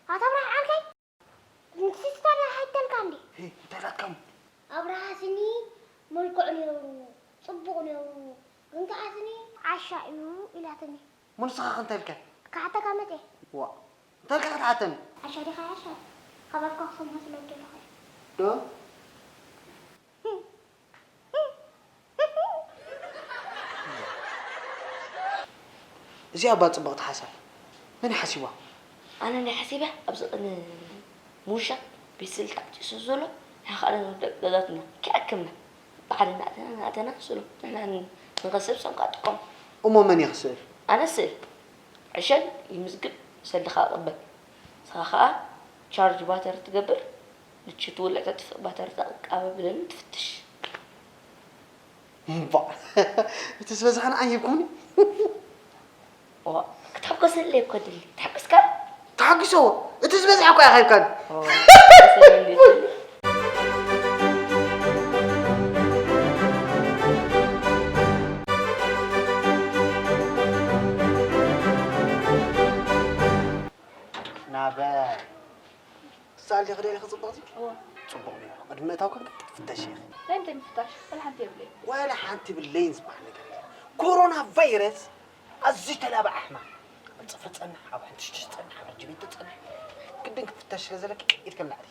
ኣታ ኣብርሃ ዓርከይ፣ ንሲስተር ኣይተልካ እንዴ? ሄ፣ እንታይ ኢላትካ እሞ? ኣብርሃ ስኒ መልክዑ ነይሩ፣ ጽቡቕ ነይሩ፣ ግን ከኣ ስኒ ዓሻ እዩ ኢላትኒ። እሞ ንስኻ ከ እንታይ ኢልካ? ክሓተካ መጽየ። ዋ፣ እንታይ ኢልካ ክትሓተኒ? ዓሻ ዲኻ ዓሻ? ካብ ኣፍካ ክሰምዖ ስለ ዝደለኹ እየ። ዶ? እዚኣ እባ ጽብቕቲ ሓሳብ። መን እዩ ሓሲብዋ? ኣነ እንድየ ሓሲበ፣ ኣብዚ ቅነ ምውሻብ ቤት ስእሊ ተዓጽዩ ስለ ዘሎ፣ ንሕና ከኣ ነዞም ደቂ ገዛትና ከይኣከብና፣ ባዕልና ኣተና፣ ኣተና ንስእሎ። ንሕና ን-፣ ንኸስብ፣ ንሶም ከኣ ጥቀሙ። እሞ መን እዩ ክስእል? ኣነ ስእል። ዕሸል ይምዝግብ፣ ሰልዲ ከኣ ይቕበል። ንስኻ ከኣ ቻርጅ ባተሪ ትገብር፣ ንቺ ትውልዕ ተጥፍእ፣ ባተሪ ተቐባብልን ትፍትሽ። እምባእ፣ እቲ ዝበዝሐ ንዓይ ሂብኩምኒ። ዋ፣ ክትሕጎሰለይ እኮ ድሊ። ተሓጒስካ? ተሓጒሰዎ። እቲ ዝበዝሐ እኮ ኢኻ ሂብካኒ። ኦ፣ ተሓጒሰለይ ድሊ። ናበይ? ክስኣል ዲኺ ደሊኺ ጽቡቕቲ? እወ። ጽቡቕ ጌሩ። ቅድሚ ምእታውኪ ግን ክትፍተሺ ኢኺ። እንታይ እንታይ ምፍታሽ? ዋላ ሓንቲ የብለይን። ዋላ ሓንቲ የብለይን ዝበሃል ነገር የለን። ኮሮና ቫይረስ ኣዝዩ ተላባዒ ሕማም። ኣብ ጽፍሪ ጸንሕ፣ ኣብ ሕንሽሽ ጸንሕ፣ ኣብ ሕጂ ቤት ጸንሕ። ግድን ክትፍተሽ ስለ ዘለኪ ኢድኪ ንላዕሊ።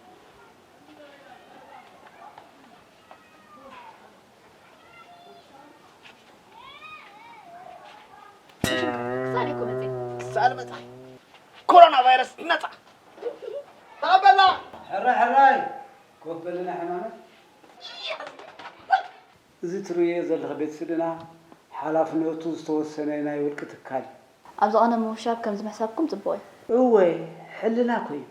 ክሳድ እኮ መጽእ። ክሳድ መጽእ። ኮሮና ቫይረስ ነጻ። ተቐበልና። ሕራይ ሕራይ። ኮፍ በልና ሕማመት። እዚ ትርእዮ ዘለኺ ቤት ስድና ሓላፍነቱ ዝተወሰነ ናይ ውልቂ ትካል እዩ። ኣብዚ ቐነ ምውሻብ ከምዚ ምሕሳብኩም ጽቡቕ እዩ። እወ፣ ሕልና እኮ እዩ።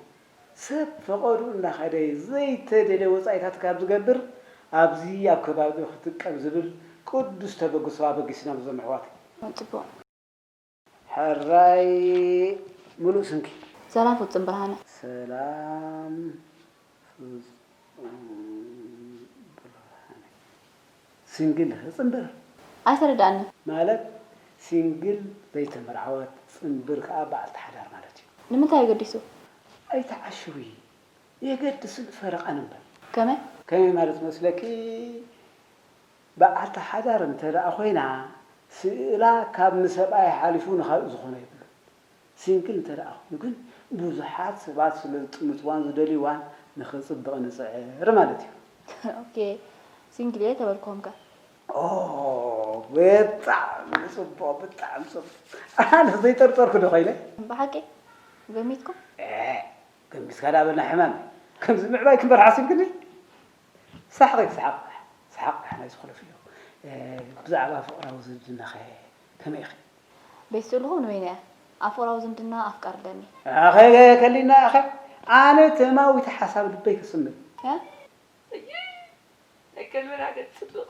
ሰብ ፈቐድኡ እናኸደ ዘይተደልየ ወጻኢታት ካብ ዝገብር፣ ኣብዚ ኣብ ከባቢኡ ክጥቀም ዝብል ቅዱስ ተበግሶ ኣበጊስና ነዞም ኣሕዋት። ጽቡቕ። ሕራይ ምሉእ ስምኪ። ሰላም ፍጹም ብርሃነ። ሰላም ፍጹም ብርሃነ። ሲንግል ኢኺ ጽንብር? ኣይተረድኣንን። ማለት ሲንግል ዘይተመርዓወት፣ ጽንብር ከኣ በዓልቲ ሓዳር ማለት እዩ። ንምንታይ ኣገዲሱ? ኣይትዓሽዊ፣ የገድስን ፈረቓን እምበር። ከመይ? ከመይ ማለት መስለኪ? በዓልቲ ሓዳር እንተ ደኣ ኮይና፣ ስእላ ካብ ንሰብኣይ ሓሊፉ ንኻልእ ዝኾኖ የብሉን። ሲንግል እንተ ደኣ ኮይኑ ግን፣ ብዙሓት ሰባት ስለ ዝጥምትዋን ዝደልይዋን ንኽጽብቕ ንጽዕር ማለት እዩ። ኦኬ፣ ሲንግል እየ ተበልኩኹም ከ? ኦ፣ ብጣዕሚ ጽቡቕ፣ ብጣዕሚ ጽቡቕ። ኣነ ዘይጠርጠርኩ ዶ ኮይነ? ብሓቂ? ገሚትኩም? ኤ፣ ገሚትካ ደኣ በልና ሕማም። ከምዚ ምዕባይ ክንበር ሓሲብክኒ? ሳሕቂ፣ ሳሕቂ፣ ሳሕቂ፣ ናይ ዝኹለፍ እዩ። እ፣ ብዛዕባ ፍቕራዊ ዝምድናኸ ከመይ ኢኺ? ቤት ስእልኹም ንበይና እያ። ኣብ ፍቕራዊ ዝምድና ኣፍቃሪ ኣለኒ። ኣኸ ከሊና ኣኸ፣ ኣነ ተማዊተ ሓሳብ ልበይ ክስምር። እ? እይ፣ ናይ ከልበና ገጽ ጽብቕ።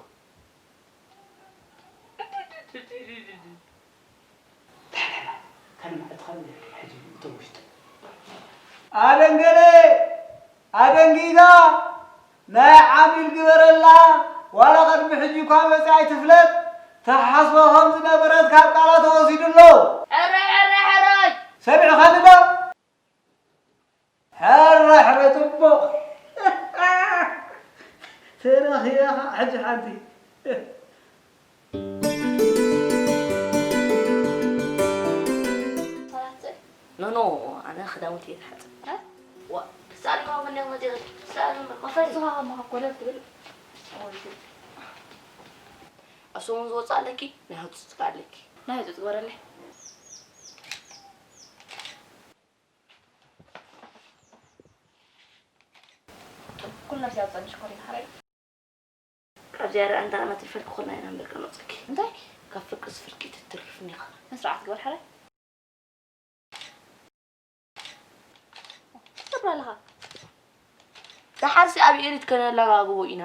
ካልእ መዓልቲ ካልእ ነገር ሕጂ እቶም ውሽጢ። ኣደንገለ! ኣደንጊጋ! ናይ ዓሚል ግበረላ! ዋላ ቅድሚ ሕጂ እኳ መጺኣ ኣይትፍለጥ፣ ትሓስቦ ከም ዝነበረት ካብ ቃላ ተወሲዱ ኣሎ። ሕራይ፣ ሕራይ፣ ሕራይ! ሰሚዕኻኒ ዶ? ሕራይ ሕራይ ጽቡቕ። ተረኺበኻ ሕጂ ሓንቲ። ሰላት ጽእ? ኖ፣ ኖ፣ ኣነ ክዳውንቲ እየ ዝሓጽብ። እ? ዋ፣ ክሳሪ ከማን መዲር፣ ክሳሪ መ-፣ መፈሪ። ንስኻ ከማኻ ኮለል ትብል። ኣብ ሰሙን ዝወጽእ ኣለኪ፣ ናይ ህጹጽ ከኣ ኣለኪ። ናይ ህጹጽ ግበረለይ። ኩልና ሲያብፀን ሽኮሪና ሓራይ። ካብዚኣ ደኣ እንዳ ኣናትርፈልኪ ኮና ኢና እምበልካ ንወፀኪ። እንታይ? ካብ ፍርቂ ስፍርቂ ትትርፍኒ ኢኻ። ስነ ስርዓት ግበር ሓራይ። ትገብር ኣለኻ? ደሓርሲ ኣብ ኤሪት ከነላጋግቦ ኢና።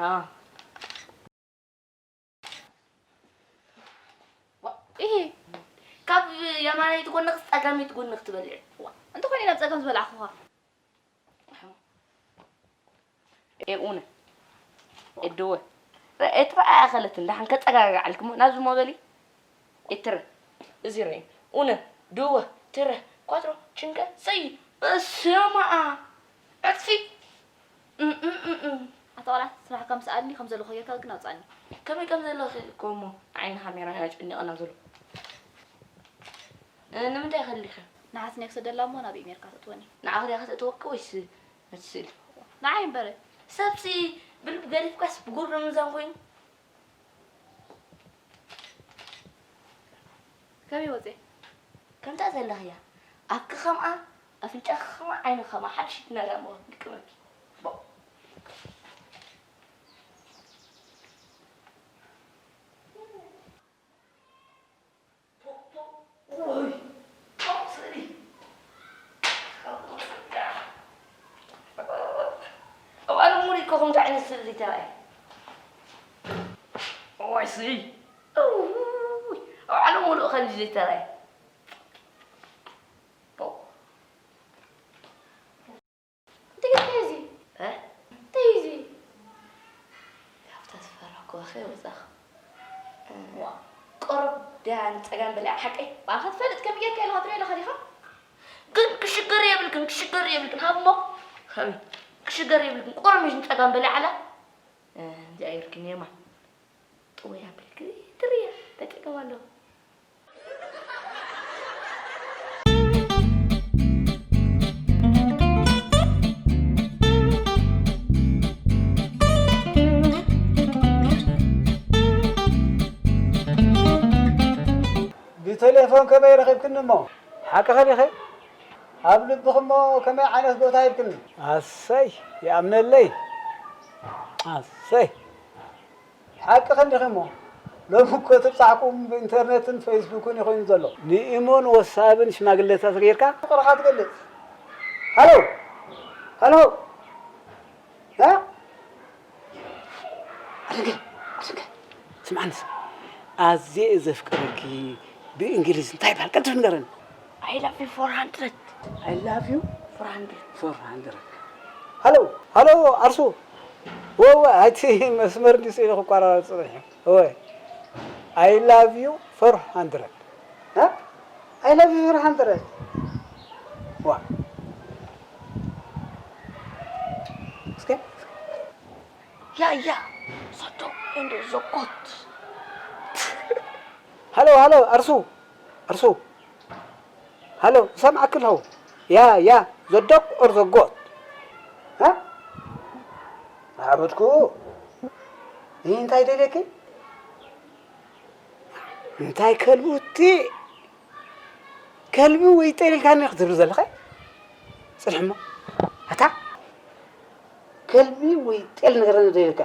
ዋ፣ ኢሂ። ካብ የማነይቲ ጎንኽስ ጸጋመይቲ ጎንኽ ትበልዒ? ዋ፣ እንተኾነ ናብ ጸጋም ዝበላዕኹኻ። E una, e due, e tre ኣኸለትን ደሓን ከጸጋግዓልክሞ ናብዚ ሞ በሊ። E tre፣ እዚ ርእ። Una, due, tre, quattro, cinque, sei። በስመ ኣብ። ዕጽፊ። እም፣ እም፣ እም፣ እም። ኣታ ቆልዓ፣ ስራሕ ከም ሰኣልኒ ከም ዘለኹ ጌርካ ግን ኣውጻኒ። ከመይ ከም ዘለኺ እኮ እሞ ዓይኒ ካሜራ ኣጨኒቕና ዘሎ። እ፣ ንምንታይ ከሊኺ? ንሓስኒ ክሰደላ እሞ ናብኡ ሜርካ ተእትወኒ። ንዓኺ ድያ ከተእትወኪ ወይስ ነቲ ስእሊ? ንዓይ እምበረ። ሰብሲ ብልቢ ገዲፍካስ ብጉር ምዛን ኮይኑ። ከመይ ወጼ? ከምታ ዘለኽያ። ኣፍኪ ከምኣ፣ ኣፍንጫኺ ከምኣ፣ ዓይንኺ ከምኣ፣ ሓድሽ ይትነዳ እሞ ልቅመኪ። ቦ። ኦይ፣ ስእሊ። ኣብ ዓለም ሙሉእ እኮ ከምዚ ዓይነት ስእሊ ዘይተራእየ። እዋይ፣ ስእሊ። እውይ፣ ኣብ ዓለም ሙሉእ ከምዚ ዘይተራእየ። እንታይ ጌርካ እዚ? እ? እንታይ እዚ? ካብታ ዝፈራኩዋ ከይወጻኹ። እ፣ ዋ። ቁሩብ ድያ ንጸጋም በሊዓ ሓቀይ? ዋ፣ ክትፈልጥ ከመይ ጌርካ ኢልካ ትሪኦ ኣለኻ ዲኻ? ግን ክሽገር የብልክን፣ ክሽገር የብልክን። ሃብሞ። ሃቢ። ክሽገር የብልክን። ቁሩብ ምሽ ንጸጋም በሊዓ ኣላ። እ፣ እንዚኣ ጌርክን የማን። ጥወይ ኣቢልኪ ትርእያ፣ ተጠቀም ኣለኹ። ብቴሌፎን ከመይ ረኺብክኒ እሞ? ሓቅኺ ዲኺ? ኣብ ልብኺ እሞ ከመይ ዓይነት ቦታ ሂብክኒ? ኣሰይ፣ ይኣምነለይ። ኣሰይ። ሓቅኺ እንዲኺ እሞ፣ ሎሚ እኮ ትብጻሕኩም ብኢንተርኔትን ፌስቡክን እዩ ኮይኑ ዘሎ። ንኢሞን ዋትስኣፕን ሽማግለታት ጌርካ ፍቕርኻ ትገልጽ። ሃሎ! ሃሎ! እ? ኣደገ! ኣደገ! ስምዓኒ፣ ኣዝየ እየ ዘፍቅረኪ ብእንግሊዝ እንታይ ይበሃል? ቀልጥፍ ንገረኒ። I love you four hundred። I love you four hundred። Four hundred። ሃሎ፣ ሃሎ፣ ኣርሱ። ወ፣ ወ፣ ኣቲ መስመር እንዲ ስኢሉ ክቋራረጽ ጸኒሑ። ወ፣ I love you four hundred። እ? I love you four hundred። ዋ። እስከ። ያ፣ ያ፣ ሶዶ and the goat። ሃሎ፣ ሃሎ፣ ኣርሱ፣ ኣርሱ። ሃሎ፣ እሰምዓኪ ኣለኹ። ያ፣ ያ፣ the dog or the goat? እ? ኣዕበድኩ። ይህ እንታይ ደልየኪ? እንታይ ከልቢ ውቲ? ከልቢ ወይ ጤል ኢልካኒ ክትብል ዘለኻ? ጽንሕ እሞ። ኣታ ከልቢ ወይ ጤል ንገረኒ ዶ ኢልካ?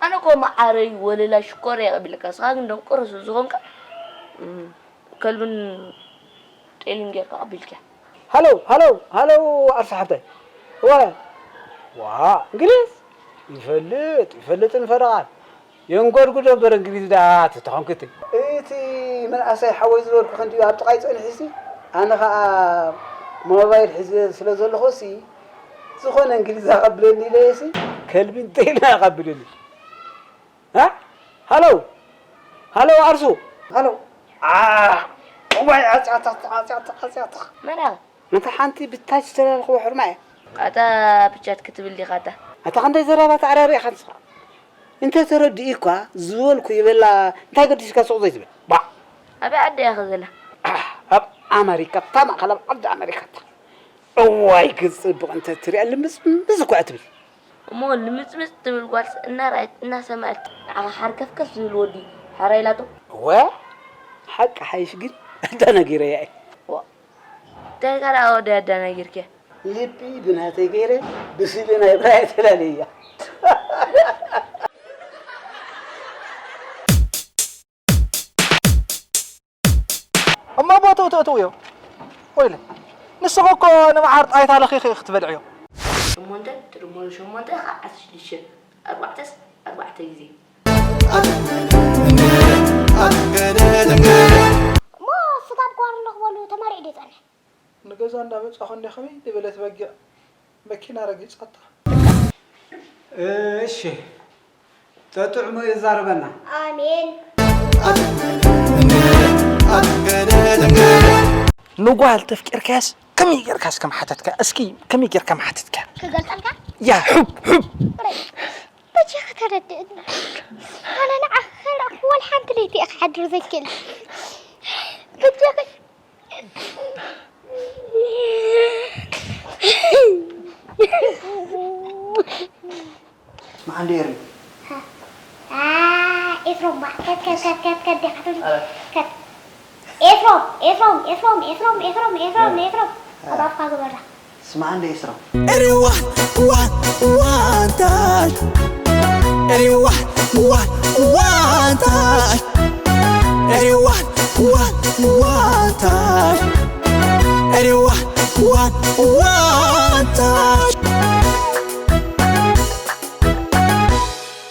ኣነ እኮ መዓረይ ወለላ ሽኮር እየ ቀቢለካ፣ ንስኻ ግን ደንቆሮ ስለ ዝኾንካ፣ እም፣ ከልብን ጤልን ጌርካ ቀቢልካያ። ሃሎ፣ ሃሎ፣ ሃሎ፣ ኣርሳ ሓብታይ። እወ። ዋ፣ እንግሊዝ? ይፈልጥ፣ ይፈልጥን ፈረቓን። የንጎድጉዶ እምበር እንግሊዝ ደኣ ተተኾንክቲ። እቲ መንእሰይ ሓወይ ዝበልኩ ክንዲ ኣብ ጥቓይ ጸኒሑሲ፣ ኣነ ኸኣ ሞባይል ሒዘ ስለ ዘለኹሲ፣ ዝኾነ እንግሊዝ ኣቐብለኒ ኢለየሲ፣ ከልቢ እንተኢልና ኣቐብለኒ። እ? ሃሎ! ሃሎ፣ ኣርሱ! ሃሎ! ኣ! እዋይ፣ ዓጽያታ፣ ዓጽያታ፣ ዓጽያታ። መን ኢኻ? ነታ ሓንቲ ብታች ዝተላልኽዎ ሕርማ እያ። ኣታ ብቻት ክትብል ዲኻ ኣታ? ኣታ ክንደይ ዘረባ ተዓራሪኻ ንስኻ? እንተ ተረዲኡ እኳ ዝበልኩ ይበላ፣ እንታይ ገዲስካ ሱቕ ዘይትብል? ባዕ! ኣበይ ዓዲ ኢኻ ዘላ? ኣብ ኣመሪካ፣ እታ ማእኸላዊ ዓዲ ኣመሪካ እታ። እዋይ፣ ክትጽብቕ እንተ ትሪኣ ልምጽምጽ እኳ እትብል። እሞ ልምጽምጽ ትብል ጓልስ እናረኣየት እናሰምዐት ንዓኻ ሓርከፍከፍ ዝብል ወዲ ሓራ ኢላቶ። እወ፣ ሓቂ ሓይሽ ግን ኣዳናጊረያ እየ። ዋ፣ እንታይ ኢልካ ደኣ ወዲ ኣዳናጊርክያ? ልቢ ብናተይ ገይረ ብስእሊ ናይ ብራየ ተላለየያ። እሞ ቦትኡ ተእትውዮ። ወይለ፣ ንስኺ እኮ ንመዓር ጣይታ ለኺኺ ክትበልዕዮ። ሸሞንተ ትድመሩ ሸሞንተ ከዓ ዓሰርተ ሽዱሽተ፣ ኣርባዕተስ ኣርባዕተ ግዜ። እሞ ስጋብ ጓር እንረኽበሉ ተማሪዑ ድዩ ጸኒሑ? እንዳመጻኹ እንደ ከመይ ዝበለት በጊዕ መኪና ረጊጻታ። እሺ፣ ተጥዕሞ የዛርበና። ኣሜን። ንጓል ተፍቂርካያስ ከመይ ጌርካ እስከ ምሓተትካ? እስኪ ከመይ ጌርካ ምሓተትካ? ክገልጸልካ? ያ፣ ሑብ፣ ሑብ። በጃኻ ተረድእኒ። ኣነ ንዓኻ ከይረኣኹ ወላ ሓንቲ ለይቲ እየ ክሓድር ዘይክእል። በጃኻ መዓንዲ ኤሪ። አ፣ ኤፍሮም ባ፣ ከት፣ ከት፣ ከት፣ ከት፣ ከት፣ ዲኻ ትብል? ከት። ኤፍሮም፣ ኤፍሮም፣ ኤፍሮም፣ ኤፍሮም፣ ኤፍሮም፣ ኤፍሮም፣ ኤፍሮም። ኣብ ኣፍካ ግበራ። ስማዕ እንደ ኤስሮም። Everyone, one, one time. Everyone, one, one time. Everyone, one, one time. Everyone, one, one time.